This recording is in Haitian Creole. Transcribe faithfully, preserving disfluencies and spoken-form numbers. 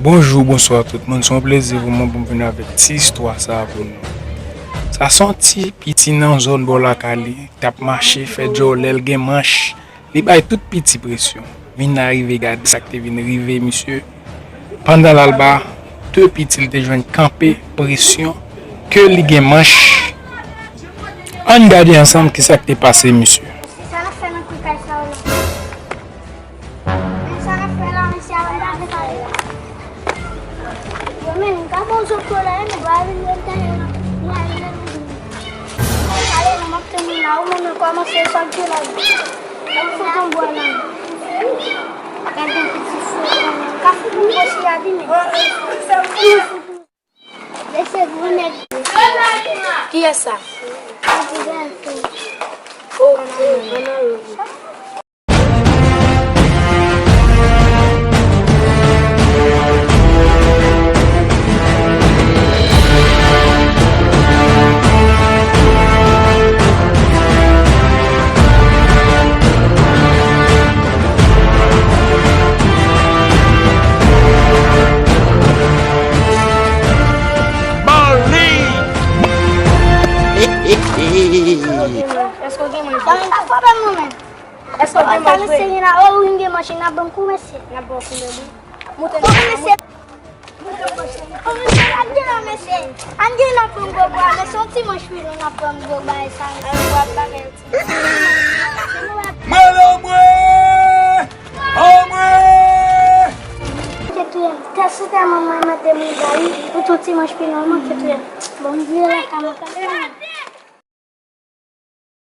Bonjou, bonswa tout moun. Se yon plezi pou mwen pou m vin avèk ti istwa sa a pou nou. Sa se yon ti piti nan zòn bò lakay li, t ap mache, fè djòlè, l gen manch. Li bay tout piti presyon. Vin arive gade sa k te vin rive misye. Pandan l al ba de piti l te jwenn kanpe presyon ke li gen manch. Ann gade ansanm kisa k te pase misye. Sa n ap fè nan kwi kay sa yo la? Men sa n ap fè la, mesye, avan n ta vle pale la. Yo, men, m ka ba w zòt kolè, men, bwa vin yo, m ta yo, nou ale nan vin. Pale, non, m ap tann ou la, ou menm, kòmanse sa k gen la. Kòm fout yon bwa la. Gade yon piti fout, ka fout yon gwo siya di, men. Mesye, gwo nèg. Kiyès sa? Ti Gason. Oh, oh, oh, oh. Ban li! Èske w gen manch? Ban m pa frape m non, men. Èske w gen manch vre? Sa mesye gen la, o, wi, m gen manch, n ap ban m kou, mesye. N ap ban w kou, men wi. Moute nan mesye. O, mesye, ann gen la, mesye. Ann gen la, ban m gwo bwa, mesye, yon ti manch wi, nou n ap ban m gwo bagay sa, mesye. Bwa bagay ti. Mwen la, mwen! Anmwe! Kèt wi, tè si tèlman mwen mande moun ba wi, pou tout ti manch pi nòmal, kèt wi. Bon, m vire lakay mwen kanmenm.